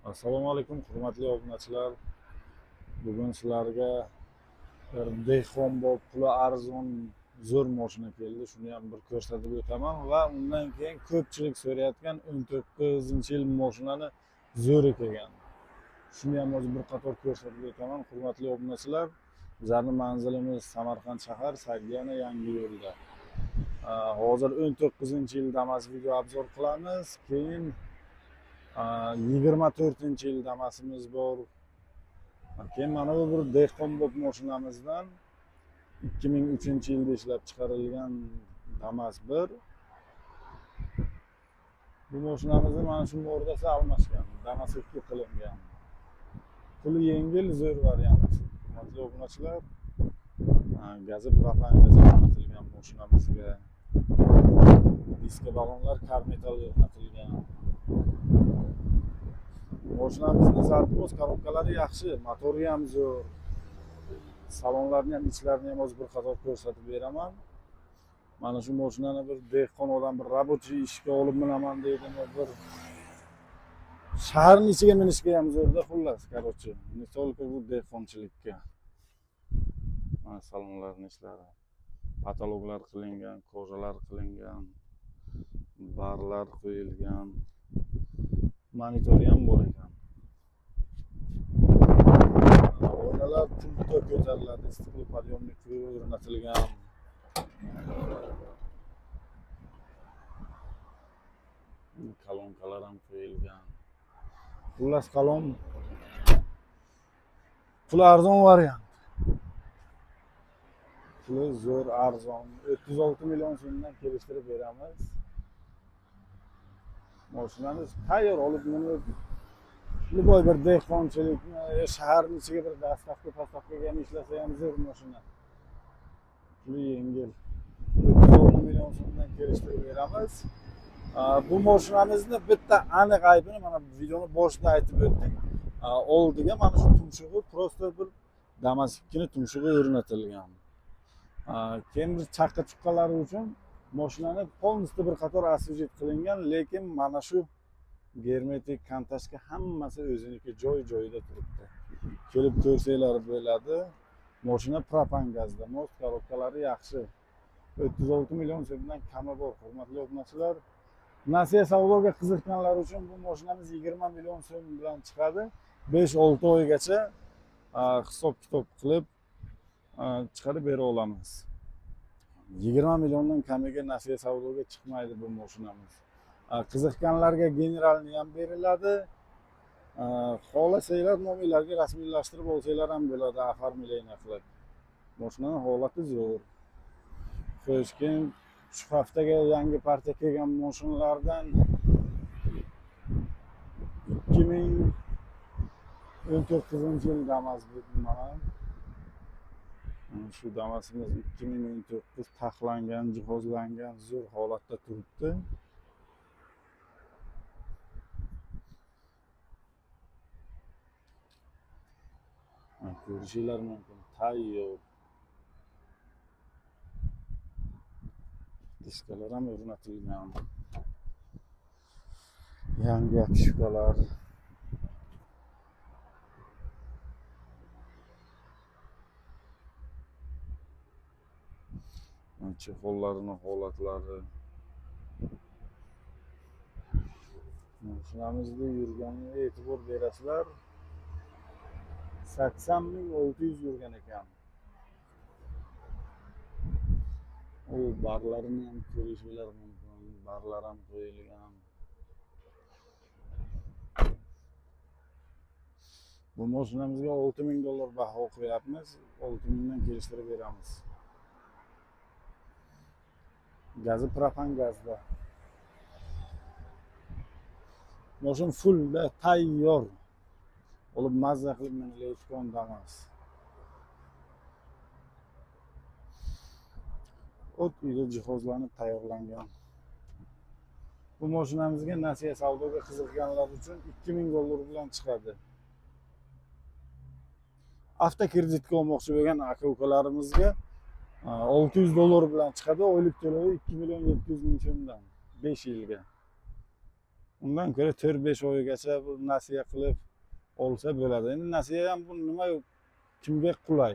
Assalomu alaykum, hurmatli obunachilar. Bugun sizlarga bir dehqonbob puli arzon zo'r mashina keldi. Shuni ham bir ko'rsatib o'taman va undan keyin ko'pchilik so'rayotgan 19-yil mashinani zo'ri kelgan. Shuni ham hozir bir qator ko'rsatib o'taman, hurmatli obunachilar. Bizlarning manzilimiz Samarqand shahar, Sogdiana yangi yo'lda. Hozir 19-yil Damas video обзор qilamiz. Keyin 24-yil Damasimiz bor. Keyin mana bu bir dehqonbob mashinamizdan 2003-yilda ishlab chiqarilgan Damas 1. Bu mashinamizni mana shu mordasi almashgan, Damas 2 qilingan. Puli yengil, zo'r variant. Hurmatli obunachilar, gazi propan gazi o'rnatilgan mashinamizga. Diska ballonlar karmetal o'rnatilgan. Mashinamizni zarboz korobkalari yaxshi, motori ham zo'r. Salonlarni ham, ichlarini ham hozir bir qator ko'rsatib beraman. Mana shu mashinani bir dehqon odam, bir рабочий ishga olib minaman deydimi, bir shaharning ichiga minishga ham zo'rda, xullas, короче, не только bu dehqonchilikka. Mana salonlarning ichlari. Потолок lar qilingan, кожа lar qilingan, barlar qo'yilgan. Monitori ham bor ekan. Oynalar pultda ko'tariladi, стеклоподъемник o'rnatilgan. Kolonkalar ham qo'yilgan. Xullas kalom, pul arzon variant. Puli zo'r, arzon. 36 million so'mdan kelishtirib beramiz. Mashinamiz tayyor, olib minib, любой bir dehqonchilikni, shaharning ichiga bir доставка, поставка ga ham ishlasa ham zo'r mashina. Puli yengil. 36 million so'mdan kelishtirib beramiz. Bu mashinamizni bitta aniq aybini mana videoni boshida aytib o'tdik. Oldiga mana shu tumshug'i просто bir Damas 2ni tumshug'i o'rnatilgan. Keyin bir chaqqa chuqqalari uchun mashinani полностью bir qator освежить qilingan, lekin mana shu germetik kontaktga hammasi o'ziniki joy joyida turibdi. Kelib ko'rsanglar bo'ladi. Mashina propan gazda, most korobkalari yaxshi. 36 million so'mdan kami bor, hurmatli obunachilar. Nasiya savdoga qiziqqanlar uchun bu mashinamiz 20 million so'm bilan chiqadi. 5-6 oygacha hisob kitob qilib chiqarib bera olamiz. 20 milliondan kamiga nasiya savdoga chiqmaydi bu mashinamiz. Qiziqqanlarga генеральный ham beriladi. Xohlasanglar nomerlarga rasmiylashtirib olsanglar ham bo'ladi, оформление qilib. Mashinani holati zo'r. Xo'sh, keyin shu haftaga yangi partiya kelgan mashinalardan 2019-yil Damas bu mana. Mana shu Damasimiz 2019 taxlangan, jihozlangan, zo'r holatda turibdi. Mana ko'rishinglar mumkin, tayyor. Diskalar ham o'rnatilgan. Yangi обшивка lar. Mana чехол larini holatlari. Mashinamizda yurganiga e'tibor berasizlar. 80,600 yurgan ekan. U barlarini ham ko'rishinglar mumkin. Barlar ham qo'yilgan. Bu mashinamizga 6000 dollar baho qo'yapmiz. 6000 dan kelishtirib beramiz. Gazi propan gazda. Mashina fullda tayyor. Olib mazza qilib minilayotgan Damas. O't uyda jihozlanib tayyorlangan. Bu mashinamizga nasiya savdoga qiziqqanlar uchun 2000 dollar bilan chiqadi. Avtokreditga olmoqchi bo'lgan aka-ukalarimizga 600 dollar bilan chiqadi. Oylik to'lovi 2 million 700 ming so'mdan 5 yilga. Undan ko'ra 4-5 oygacha bu nasiya qilib olsa bo'ladi. Endi nasiya ham bu nima, kimga qulay.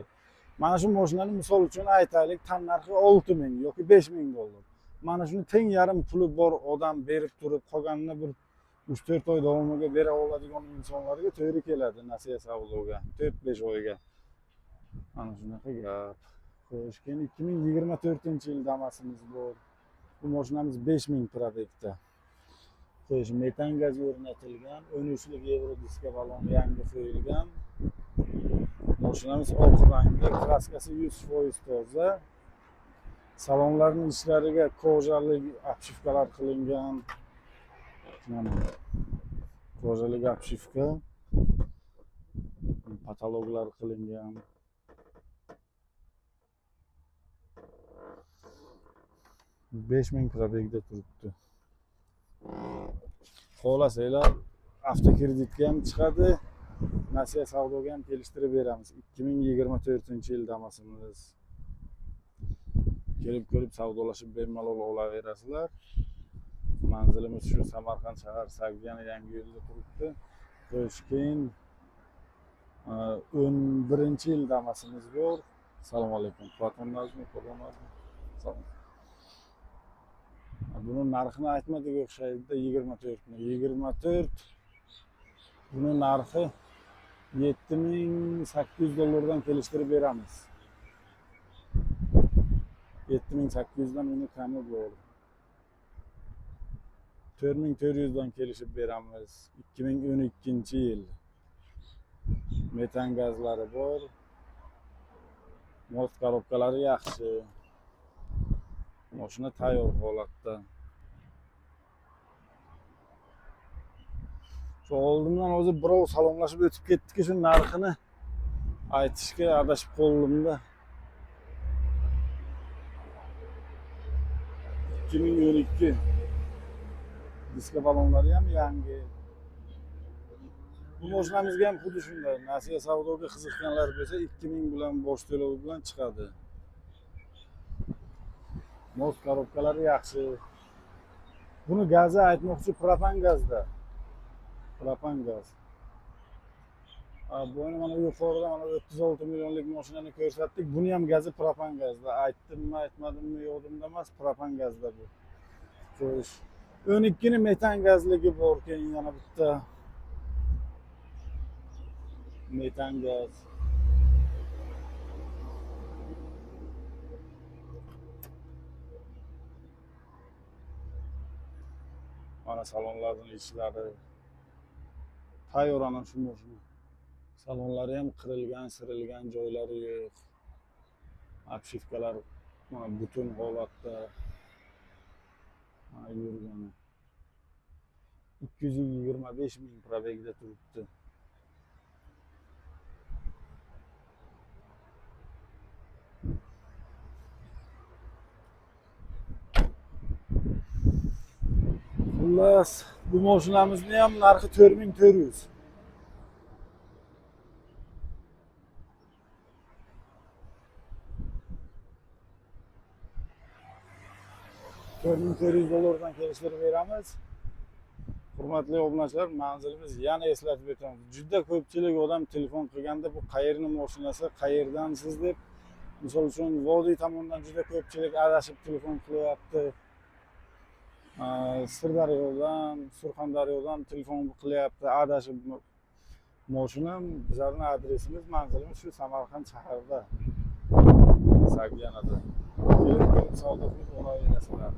Mana shu mashinani misol uchun aytaylik, tan narxi 6000 yoki 5000 dollar. Mana shuni teng yarim puli bor odam berib turib, qolganini bir 3-4 oy davomiga bera oladigan insonlarga to'g'ri keladi nasiya savdoga, 4-5 oyga. Mana shunaqa gap. Xo'sh, keyin 2024-yil Damasimiz bor. Bu mashinamiz 5000 пробег da. Xo'sh, metan gaz o'rnatilgan, 13lik yevro diska balon yangi qo'yilgan. Mashinamiz oq rangda, краска si 100% toza. Salonlarning ichlariga кожа li обшивка lar qilingan. Mana кожа li обшивка, потолок lar qilingan. 5000 пробег da turibdi. Xohlasanglar avtokreditga ham chiqadi, nasiya savdoga ham kelishtirib beramiz. 2024-yil Damasimiz. Kelib ko'rib savdolashib bemalol olaverasizlar. Manzilimiz shu Samarqand shahar Sagdiana yangi yo'lda turibdi. Xo'sh, keyin 11-yil Damasimiz bor. Assalomu alaykum. Platon Nazmi, ko'ryapsizmi? Salom. Buni narxini aytmadik o'xshaydi, 24 ni. 24, buni narxi 7800 dollardan kelishtirib beramiz. 7800 dan uni kami bor. 4400 dan kelishib beramiz. 2012-yil. Metan gazlari bor. Мост коробка lari yaxshi. Mashina tayyor holatda. Shu oldimdan o'zi birov salomlashib o'tib ketdiki, shu narxini aytishga adashib qoldimda. 2012 diska balonlari ham yangi. Bu mashinamizga ham xuddi shunday. Nasiya savdoga qiziqqanlar bo'lsa 2000 bilan bosh to'lov bilan chiqadi. Мост коробка lari yaxshi. Buni gazi aytmoqchi, propan gazda. Propan gaz. Buni mana yuqorida mana 36 millionlik mashinani ko'rsatdik. Buni ham gazi propan gazda. Aytdimmi, aytmadimmi yodimda emas, propan gazda bu. Xo'sh. 12 ni metan gazligi bor, keyin yana bitta metan gaz. Mana salonlarning ichlari tayyor ana shu mashina. Salonlari ham qirilgan, sirilgan joylari yo'q. Обшивка lar mana butun holatda. Mana yurgani. 225 ming пробег da turibdi. Xullas, bu mashinamizni ham narxi 4400. 4400 dollardan kelishtirib beramiz. Hurmatli obunachilar, manzilimiz yana eslatib o'tamiz. Juda ko'pchilik odam telefon qilganda bu qayerning mashinasi, qayerdansiz deb, misol uchun vodiy tomondan juda ko'pchilik adashib telefon qilyapti. Sirdaryodan, Surxondaryodan telefon qilyapti, adashib mashina. Bizlarning adresimiz, manzilimiz shu Samarqand shahrida, Sagdianada. Kelib ko'rib savdo qilib olaverasizlar.